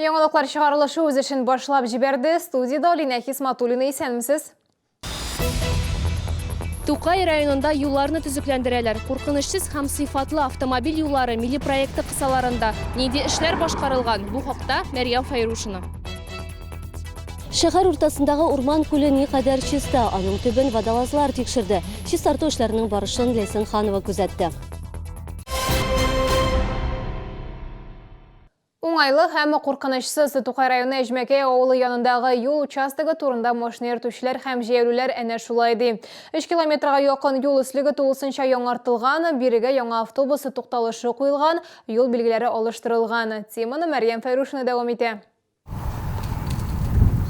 Яңалыклар чыгарылышы үз эшен башлап җибәрде. Студиядә Алинә Хисматуллина исәнмесез. Тукай районында юлларны төзекләндерәләр. Куркынычсыз һәм сыйфатлы автомобиль юллары милли проекты кысаларында нинди эшләр башкарылган? Бу хакта Мәрьям Фәйрушина. Шәһәр уртасындагы урман күле никадәр чиста, аның төбен водолазлар тикшерде. Чистарту эшләренең барышын Ләйсән Ханова күзәтте. Уңайлы һәм куркынычсыз Тукай районы Әҗмәкәй авылы янындагы юл участогы турында машина йөртүчеләр һәм җәяүлеләр әнә шулай ди. Өч километрга якын юл өслеге тулысынча яңартылган, бирегә яңа автобус тукталышы куелган, юл билгеләре алыштырылган. Теманы Мәрьям Фәйрушина дәвам итә.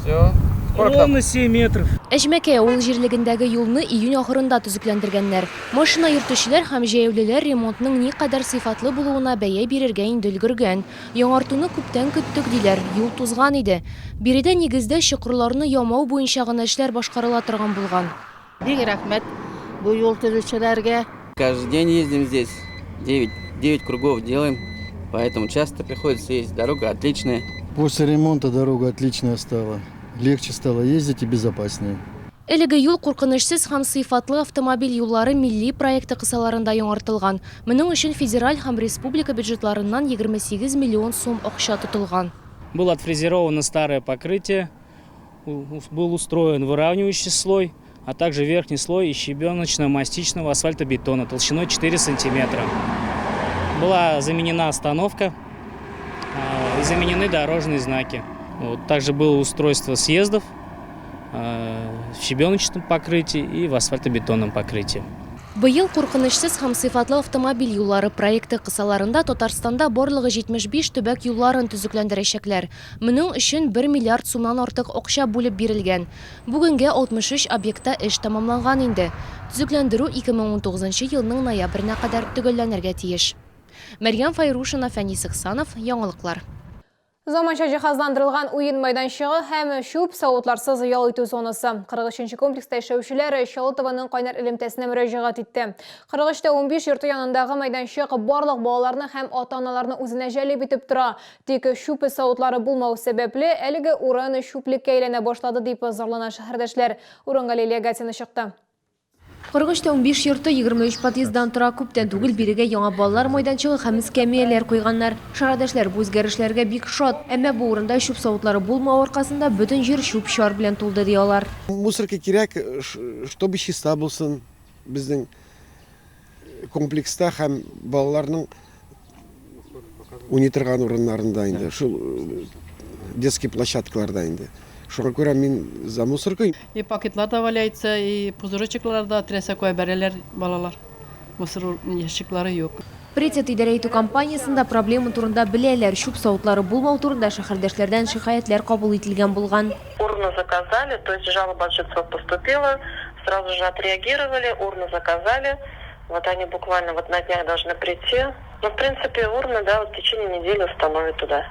Все. Ровно 7 метров. Әҗмәкәй авыл җирлегендәге юлны июнь ахырында төзекләндергәннәр. Машина йөртүчеләр һәм җәяүлеләр ремонтның никадәр сыйфатлы булуына бәя бирергә инде өлгергән. Яңартуны күптән көттек, диләр, юл тузган иде. Биредә нигездә чокырларны ямау буенча гына эшләр башкарыла торган булган. Бик рәхмәт бу юл төзүчеләргә. Каждый день ездим здесь, 9, 9 кругов делаем, поэтому часто приходится ездить. Дорога отличная. После ремонта дорога отличная стала. Легче стало ездить и безопаснее. Әлеге юл Куркынычсыз һәм сыйфатлы автомобиль юллары милли проекты кысаларында яңартылган. Моның өчен федераль һәм республика бюджетларыннан 28 миллион сум акча тотылган. Было отфрезеровано старое покрытие, был устроен выравнивающий слой, а также верхний слой из щебеночно-мастичного асфальтобетона толщиной 4 сантиметра. Была заменена остановка и заменены дорожные знаки. Вот, также было устройство съездов в щебеночном покрытии и в асфальтобетонном покрытии. Быел Куркынычсыз һәм сыйфатлы автомобиль юллары проекты кысаларында Татарстанда барлыгы 75 төбәк юлларын төзекләндерәчәкләр. Моның өчен 1 миллиард сумнан артык акча бүлеп бирелгән. Бүгенгә 63 объектта эш тәмамланган инде. Төзекләндерү 2019 елның ноябренә кадәр төгәлләнергә тиеш. Мәрьям Фәйрушина, Фәнис Ихсанов, Яңалыклар. Заманча җиһазландырылган уен мәйданчыгы һәм чүп савытларсыз ял итү зонасы. 43 нче комплекста яшәүчеләр Чаллы ТВның кайнар элемтәсенә мөрәҗәгать итте. 43 тә 15 йорты янындагы мәйданчык барлык балаларны һәм ата-аналарны үзенә җәлеп итеп тора. Тик чүп савытлары булмау сәбәпле, әлеге урын чүплеккә әйләнә башлады, дип зарлана шәһәрдәшләр. Урынга Лилия Гатина чыкты. 43 тә 15 йорты 23 подъезддан тора. Күптән түгел бирегә яңа балалар майданчыгы һәм эскәмияләр куйганнар. Шәһәрдәшләр бу үзгәрешләргә бик шат. Әмма бу урында чүп савытлары булмау аркасында бөтен җир чүп-чар белән тулды, ди алар. Мусорка кирәк, чтобы чиста булсын безнең комплекста һәм балаларның уйный торган урыннарында инде, шул детский площадкаларда инде. Шуңа күрә мин за мусорку. И пакетлар да валяется, и пузыречеклар да теләсә кая бәрәләр балалар. Мусор ящиклары юк. Приоритет идарә итү компаниясендә проблема турында беләләр. Чүп савытлары булмау турында шәһәрдәшләрдән шикаятьләр кабул ителгән булган. Урну заказали, то есть жалоба от жильцов поступила, сразу же отреагировали, урну заказали. Вот они буквально вот на днях должны прийти. Ну, в принципе, урны, да, вот в течение недели установят туда.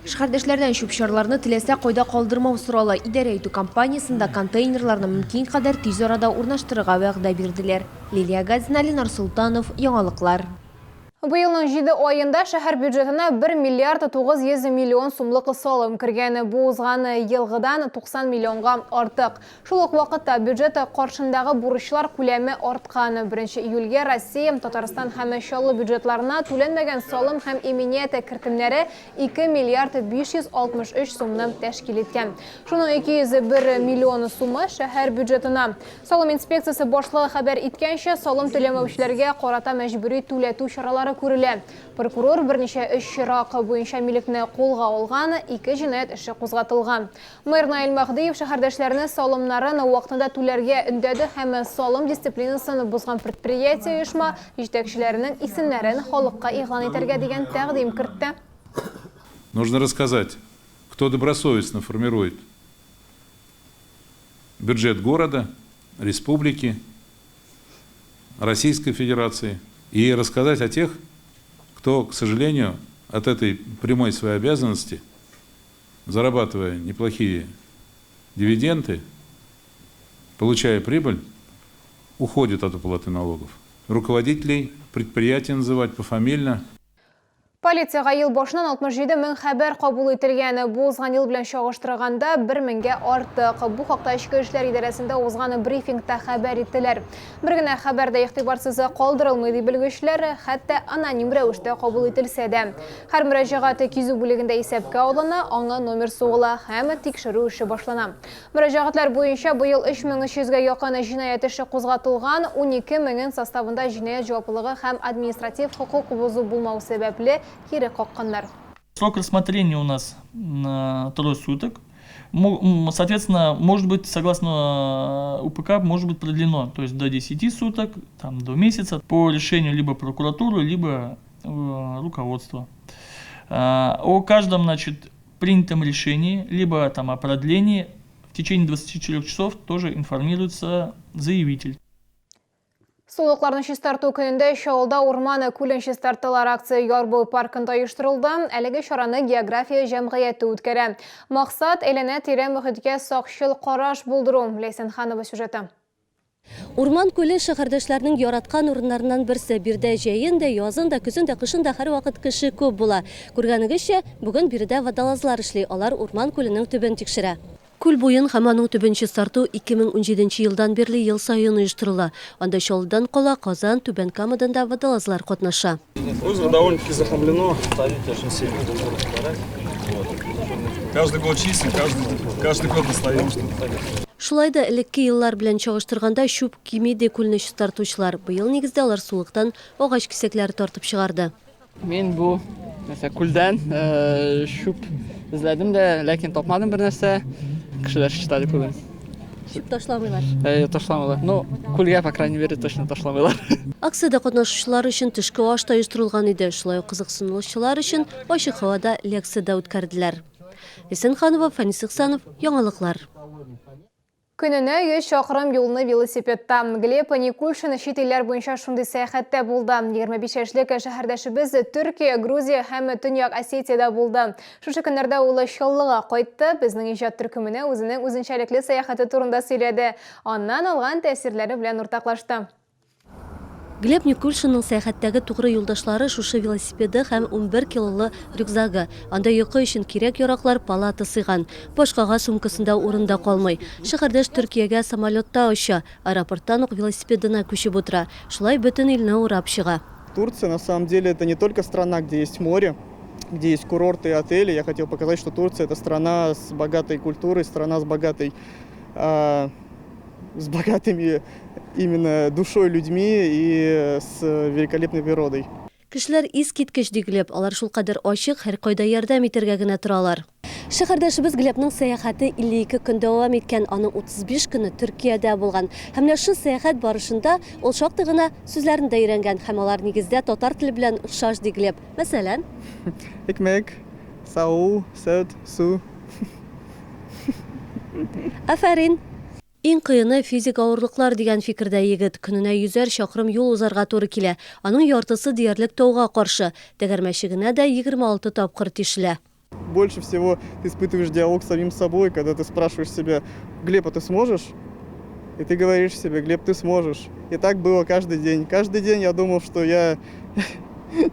Шәһәрдәшләрдән чүп-чарларны теләсә кайда калдырмау сорала. Идарә итү компаниясендә контейнерларны мөмкин кадәр тиз арада урнаштырырга вәгъдә бирделәр. Лилия Газина, Ленар Солтанов, Яңалыклар. Быелның җиде аенда шәһәр бюджетына 1 миллиард 900 миллион сумлык салым кергән. Бу узган елгыдан 90 миллионга артык. Шул ук вакытта бюджет каршындагы бурычлар күләме арткан. 1 июльгә Россия, Татарстан һәм Чаллы бюджетларына түләнмәгән салым һәм иминият кертемнәре 2 миллиард 563 сумны тәшкил иткән. Шуның 201 миллион сумы шәһәр бюджетына. Салым инспекциясе башлыгы хәбәр иткәнчә, салым түләмәүчеләргә карата мәҗбүри түләтү чаралары күрелә. Прокурор берничә очрак буенча милекне кулга алган, ике җинаять эше кузгатылган. Мэр Наил Мәһдиев шәһәрдәшләрне салымнарын вакытында түләргә өндәде һәм салым дисциплинасын бозган предприятие-оешма җитәкчеләренең исемнәрен халыкка игълан итәргә дигән тәкъдим кертте. Нужно рассказать, кто добросовестно формирует бюджет города, республики, Российской Федерации, и рассказать о тех, кто, к сожалению, от этой прямой своей обязанности, зарабатывая неплохие дивиденды, получая прибыль, уходит от уплаты налогов. Руководителей предприятий называть пофамильно. Полициягә ел башыннан 67 мең хәбәр кабул ителгән. Бу узган ел белән чагыштырганда бер меңгә артык. Бу хакта Эчке эшләр идарәсендә узган брифингта хәбәр иттеләр. Бер генә хәбәр дә игътибарсыз калдырылмый, ди белгечләр, хәтта аноним рәвештә кабул ителсә дә. Һәр мөрәҗәгать кизү бүлегендә исәпкә алына, аңа номер сугыла һәм тикшерү эше башлана. Мөрәҗәгатьләр буенча быел 3300 гә якын җинаять эше кузгатылган, 12 меңен составында җинаять җаваплылыгы һәм административ хокук бозу булмау сәбәпле кире какканнар. Срок рассмотрения у нас трое суток. Соответственно, может быть, согласно УПК, может быть продлено, то есть до 10 суток, там, до месяца, по решению либо прокуратуры, либо руководства. О каждом, значит, принятом решении, либо там о продлении в течение 24 часов тоже информируется заявитель. Сулыкларны чистарту көнендә Чаллыда урман күлен чистарттылар. Акция Яр буе паркында оештырылды. Әлеге чараны география җәмгыяте үткәрә. Максат, әйләнә-тирә мөхиткә сакчыл караш булдыру. Ләйсән Ханова сюжеты. Урман күле шәһәрдәшләрнең яраткан урыннарыннан берсе. Биредә җәен дә, язын да, көзен дә, кышын да һәрвакыт кеше күп була. Күргәнегезчә, бүген биредә водолазлар эшли. Алар урман күленең төбен тикшерә. Күл буен һәм аның төбен чистарту 2017 елдан бирле ел саен оештырыла. Анда Чаллыдан кала, Казан, Түбән Камадан да водолазлар катнаша. Озеро довольно-таки захламлено. Каждый год чистим, каждый год достаем что-то. Шулай да элекке еллар белән чагыштырганда чүп кими, ди күлне чистартучылар. Быел нигездә алар сулыктан агач кисәкләре тартып чыгарды. Мин бу нәрсә күлдән чүп эзләдем дә, ләкин тапмадым бер нәрсә. Кешеләр чистали күбен. Чүп ташламыйлар. Әйе, ташламыйлар. Ну, күлгә, по крайней мере, точно ташламыйлар. Акциядә катнашучылар өчен төшке аш та оештырылган иде. Шулай ук кызыксынучылар өчен ачык һавада лекция дә үткәрделәр. Исенханова, Фәнис Ихсанов, Яңалыклар. Көненә 100 чакрым юлны велосипедта. Глеб Никульшин чит илләр буенча шундый сәяхәттә булды. 25 яшьлек шәһәрдәшебез Төркия, Грузия һәм Төньяк Осетиядә булды. Шушы көннәрдә ул Чаллыга кайтты, безнең иҗат төркеменә үзенең үзенчәлекле сәяхәте турында сөйләде. Аннан алган тәэсирләре белән уртаклашты. Глеб Никульшинның сәяхәттәге тугры юлдашлары шушы велосипеды һәм 11 килолы рюкзагы. Анда йокы өчен кирәк-яраклар, палата сыйган. Башкага сумкасында урын да калмый. Шәһәрдәш Төркиягә самолетта оча, аэропорттан ук велосипедына күчеп утыра. Шулай бөтен илне урап чыга. Турция на самом деле это не только страна, где есть море, где есть курорты и отели. Я хотел показать, что Турция это страна с богатой культурой, страна с богатой с богатыми именно душой людьми и с великолепной природой. Кешеләр искиткеч, ди Глеб. Алар шулкадәр ачык, һәркайда ярдәм итәргә генә торалар. Шәһәрдәшебез Глебның сәяхәте 52 көн дәвам иткән, аның 35 көне Төркиядә булган. Һәм менә шул сәяхәт барышында ул шактый гына сүзләрне дә өйрәнгән һәм алар нигездә татар теле белән охшаш, ди Глеб. Мәсәлән, Икмәк, сау, сөт, су. Афәрин! Иң кыены физик авырлыклар дигән фикердә егет. Көненә йөзәр чакрым юл узарга туры килә. Аның яртысы диярлек тауга каршы. Тәгәрмәче генә дә 26 тапкыр тишелә. Больше всего ты испытываешь диалог с самим собой, когда ты спрашиваешь себя: Глеб, а ты сможешь? И ты говоришь себе: Глеб, ты сможешь. И так было каждый день. Каждый день я думал, что я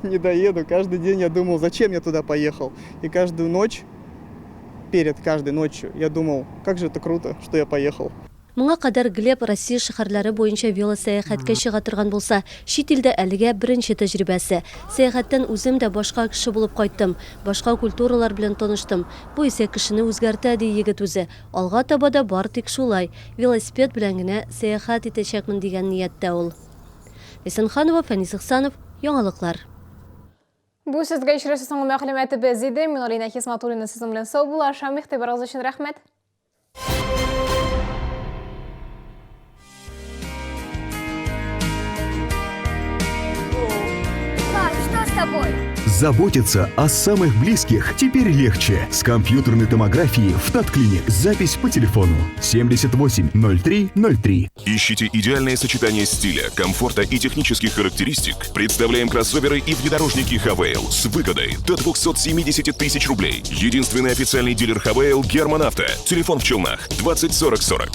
не доеду. Каждый день я думал, зачем я туда поехал. И каждую ночь, перед каждой ночью, я думал, как же это круто, что я поехал. Моңа кадәр Глеб Россия шәһәрләре буенча велосәяхәткә чыга торган булса, чит илдә әлегә беренче тәҗрибәсе. Сәяхәттән үзем дә башка кеше булып кайттым, башка культуралар белән таныштым. Бу исә кешене үзгәртә, ди егет үзе. Алга таба да бары тик шулай, велосипед белән генә сәяхәт итәчәкмен дигән нияттә ул. Исенханова, Фәнис Ихсанов, Яңалыклар. Бу сезгә ишетелүче соңгы мәгълүматыбыз иде. Мин Алина Хисматуллина сезнең белән саубуллашам. Игътибарыгыз өчен рәхмәт. Что с тобой? Заботиться о самых близких теперь легче. С компьютерной томографией в Татклиник. Запись по телефону 78 03 03. Ищите идеальное сочетание стиля, комфорта и технических характеристик? Представляем кроссоверы и внедорожники Хавейл с выгодой до 270 тысяч рублей. Единственный официальный дилер Хавейл Герман Авто. Телефон в Челнах 20 40 40.